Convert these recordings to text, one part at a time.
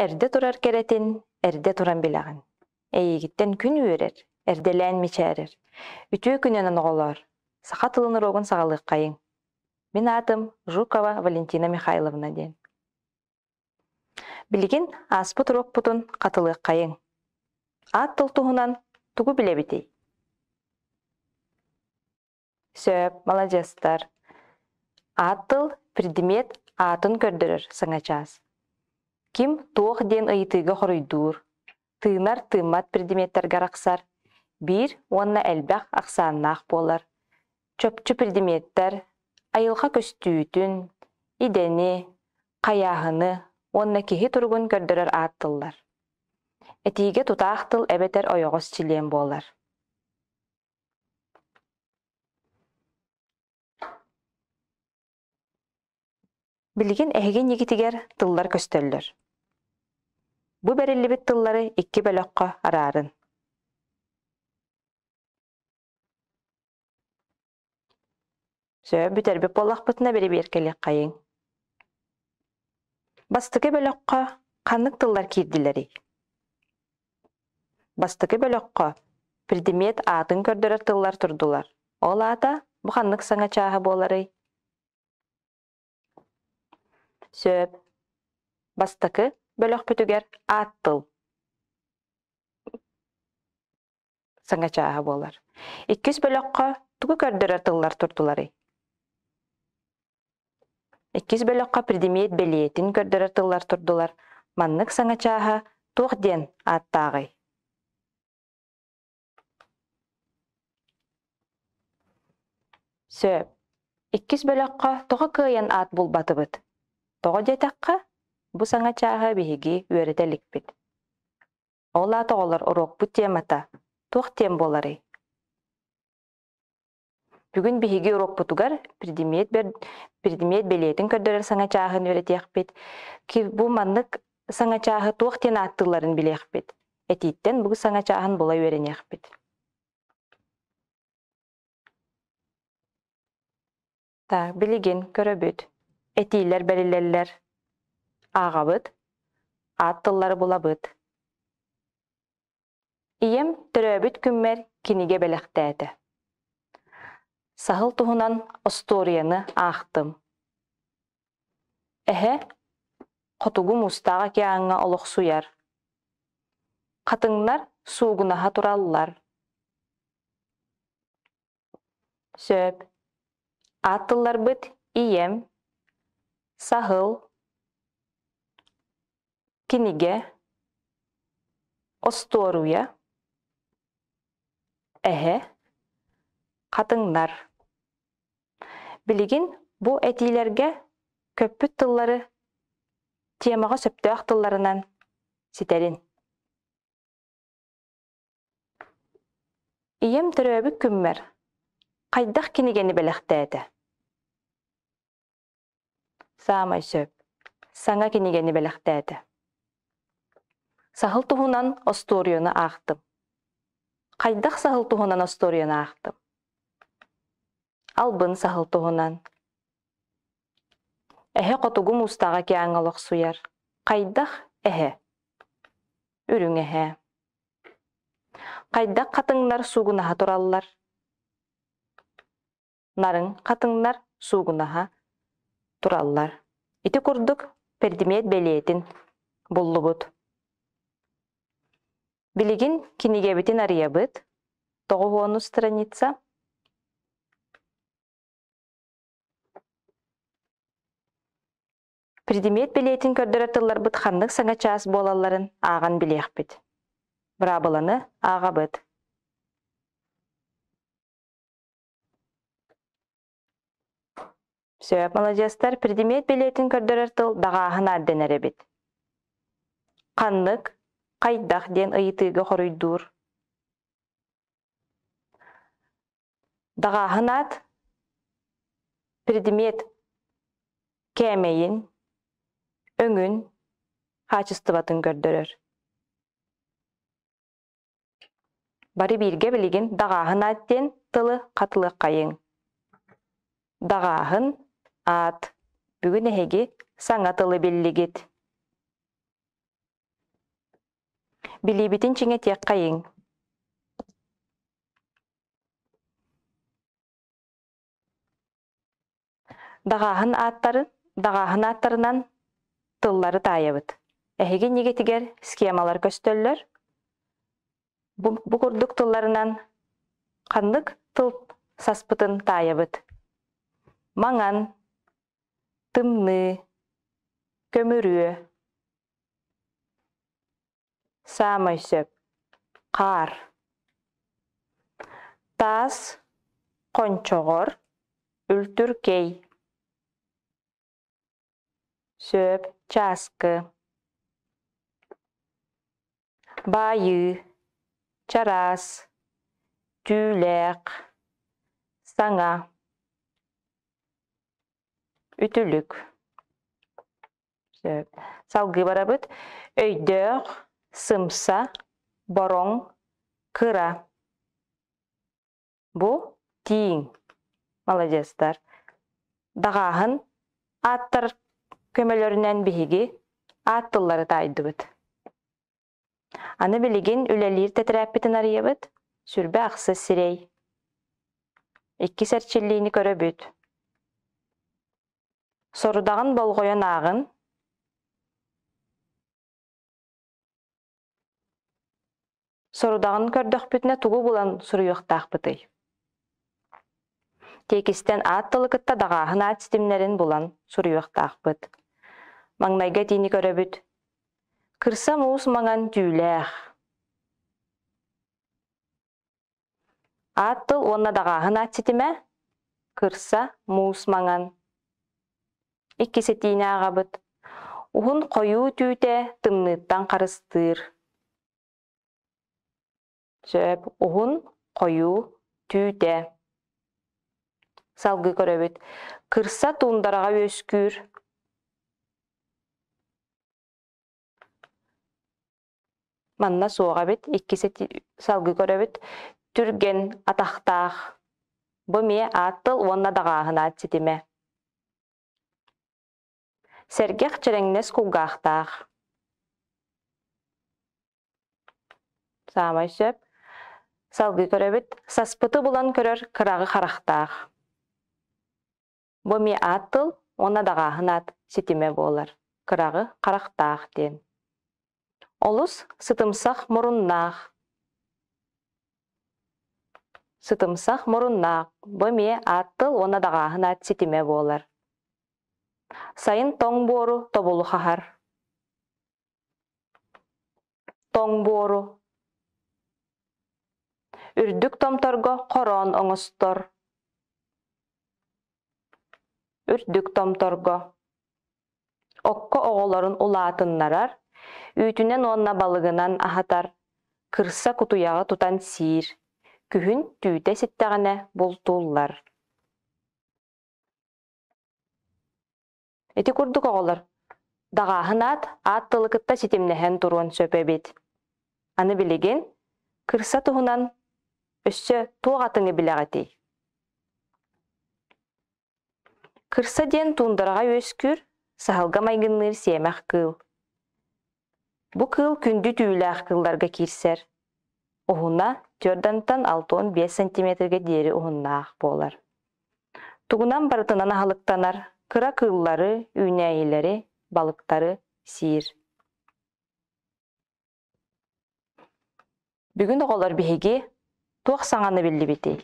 Эрдэ турар кэрэтин эрдэ туран билэҕин. Эйигиттэн күн үөрэр, эрдэлээн мичээрэр. Үтүө күнүнэн оҕолоор! Саха тылын уруогун саҕалыаххайыҥ. Мин аатым Жукова Валентина Михайловна диэн. Билигин ааспыт уруокпутун хатылыаххайыҥ. Аат тыл туһунан тугу билэбитий? Сөп, маладьыастар. Аат тыл предмет аатын көрдөрөр саҥа чаас. Ким туох диэн ыйытыыга хоруйдуур, тыынар тыыммат предметтэргэ арахсар, биир уонна элбэх ахсааннаах буолар. Чопчу предметтэр айылҕа көстүүтүн, идэни, хайааһыны уонна киһи туругун көрдөрөр аат тыллар. Этиигэ тутаах тыл эбэтэр ойоҕос чилиэн буолар. Билигин эһиги иннигитигэр тыллар көстөллөр. Бу бэриллибит тыллары икки бөлөххө араарын. Сөп бүтэрбит буоллахпытына бэрэбиэркэлиэххэйиҥ. Бастакы бөлөххө ханнык тыллар киирдилэрий? Бастакы бөлөххө предмет аатын көрдөрөр тыллар турдулар. Ол аата бу ханнык саҥа чааһа буоларый? Сөп. Бастакы бөлөхпүтүгэр аат тыл саҥа чааһа буолар. Иккис бөлөххө тугу көрдөрөр тыллар турдуларый? Иккис бөлөххө предмет бэлиэтин көрдөрөр тыллар турдулар. Маннык саҥа чааһа туох диэн ааттааҕый? Сөп. Иккис бөлөххө тоҕо кыайан аат булбатыбыт? Тоҕо диэтэххэ, бу саҥа чааһы биһиги үөрэтэ иликпит. Ол аата оҕолор уруокпут темата туох диэн буоларый? Бүгүн биһиги уруокпутугар предмет, предмет бэлиэтин көрдөрөр саҥа чааһын үөрэтиэхпит. Бу маннык саҥа чааһы туох диэн ааттыылларын билиэхпит. Этииттэн бу саҥа чааһын була үөрэниэхпит. Так, билигин көрөбүт. Этиилэр бэриллэллэр. Ааҕабыт. Аат тыллары булабыт. Ийэм төрөөбүт күммэр кинигэ бэлэхтээтэ. Саһыл туһунан остуоруйаны аахтым. Эһэ Хотугу Муустаах океаҥҥа олохсуйар. Хатыҥнар суугунаһа тураллар. Сөп. Аат тылларбыт ийэм, саһыл, кинигэ, остуоруйа, эһэ, хатыҥнар. Билигин бу этиилэргэ көппүт тыллары темаҕа сөптөөх тылларынан ситэрин. Ийэм төрөөбүт күммэр хайдах кинигэни бэлэхтээтэ? Саамай сөп. Саҥа кинигэни бэлэхтээтэ. Саһыл туһунан остуоруйаны аахтым. Хайдах саһыл туһунан остуоруйаны аахтым? Албын саһыл туһунан. Эһэ хотугу муустаах океаҥҥа олохсуйар. Хайдах эһэ? Үрүҥ эһэ. Хайдах хатыҥнар суугунаһа тураллар? Нарын хатыҥнар суугунаһа тураллар. Ити курдук предмет бэлиэтин буллубут. Билигин кинигэбитин арыйабыт. Тоҕуһуону страница. Предмет билиэтин көрдөрөр тылларбыт ханнык саҥа чаас буолалларын ааҕан билиэхпит. Быраабыланы ааҕабыт. Сөп, маладьыастар, предмет билиэтин көрдөрөр тыл даҕааһын аат дэнэр эбит. Ханнык, хайдах диэн ыйытыыга хоруйдуур. Даҕааһын аат предмет кээмэйин, өҥүн, хаачыстыбатын көрдөрөр. Бары бииргэ билигин даҕааһын аат диэн тылы хатылыаххайыҥ. Даҕааһын аат. Бүгүн эһиги саҥа тылы биллигит. Билиибитин чиҥэтиэххэйиҥ. Даҕааһын ааттарын, даҕааһын ааттарынан тыллары таайабыт. Эһиги иннигитигэр схемалар көстөллөр. Бу, бу курдук тылларынан ханнык тыл саспытын таайабыт. Маҥан, тымныы, көмүрүө. Саамай сөп. Хаар. Таас, хончоҕор, үлтүркэй. Сөп, чааскы. Баайыы, чараас, түүлээх, саҥа, үтүлүк. Сөп. Салгыы барабыт. Өйдөөх, сымса, бороҥ, кыра. Бу тииҥ. Маладьыастар. Даҕааһын ааттар көмөлөрүнэн биһиги аат тыллары таайдыбыт. Аны билигин үлэлиир тэтэрээппитин арыйабыт. Сүрбэ ахсыс сирэй. Иккис эрчиллиини көрөбүт. Сорудаҕын болҕойон ааҕын. Сорудаҕын көрдөхпүтүнэ тугу булан суруйуохтаахпытый? Тиэкистэн аат тылы кытта даҕааһын аат ситимнэрин булан суруйуохтаахпыт. Маҥнайгы этиини көрөбүт. Кырса муус маҥан түүлээх. Аат тыл уонна даҕааһын аат ситимэ кырса, муус маҥан. Иккис этиини ааҕабыт. Уһун хойуу түүтэ тымныыттан харыстыыр. Сөп, уһун, хойуу, түүтэ. Салгыы көрөбүт. Кырса туундараҕа үөскүүр. Манна суох эбит. Иккис салгыы көрөбүт. Түргэн, атахтаах. Бу эмиэ аат тыл уонна даҕааһын аат ситимэ. Сэргэх чэрэҥнэс кулгаахтаах. Саамай сөп. Салгыы көрөбүт. Саспыты булан көрөр кыраҕы харахтаах. Бу эмиэ аат тыл уонна даҕааһын аат ситимэ буолар. Кыраҕы харахтаах диэн. Олус сытымсах муруннаах. Сытымсах муруннаах. Бу эмиэ аат тыл уонна даҕааһын аат ситимэ буолар. Сайын тоҥ буору тобулу хаһар. Тоҥ буору. Үрдүк томторго хороон оҥостор. Үрдүк томторго. Окко оҕолорун улаатыннарар, үүтүнэн уонна балыгынан аһатар, кырса кутуйаҕы тутан сиир, күһүн түүтэ ситтэҕинэ бултууллар. Ити курдук оҕолор, даҕааһын аат аат тылы кытта ситимнэһэн туруон сөп эбит. Аны билигин кырса туһунан өссө туох атыҥы билэҕитий? Кырса диэн туундараҕа үөскүүр, саһылга майгынныыр сиэмэх кыыл. Бу кыыл күндү түүлээх кыылларга киирсэр. Уһуна түөрдантан 65 сантиметрга диэри уһуннаах буолар. Тугунан барытынан аһылыктанар, кыра кыыллары, үүнээйилэри, балыктары сиир. Бүгүн оҕолор биһиги туох саҥаны биллибитий?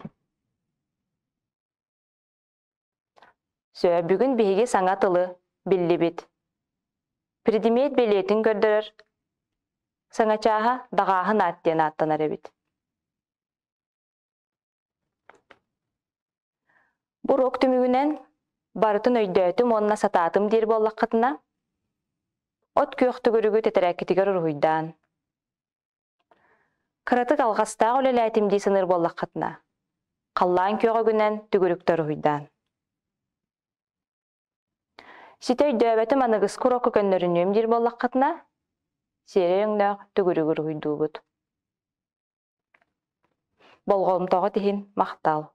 Сөп, бүгүн биһиги саҥа тылы биллибит. Предмет бэлиэтин көрдөрөр саҥа чааһа даҕааһын аат диэн ааттанар эбит. Бу уруок түмүгүнэн барытын өйдөөтүм уонна сатаатым диир буоллаххытына, от күөх төгүрүгү тэтэрээккитигэр уруһуйдаан. Кыратык алҕастаах үлэлээтим дии саныыр буоллаххытына, халлаан күөҕүгүнэн түгүрүктэ уруһуйдаан. Ситэ өйдөөбөтүм аныгыскы уруокка көннөрүнүөм диир буоллаххытына, сиэрэй өҥнөөх төгүрүгү уруһуйдуубут. Болҕомтоҕут иһин махтал.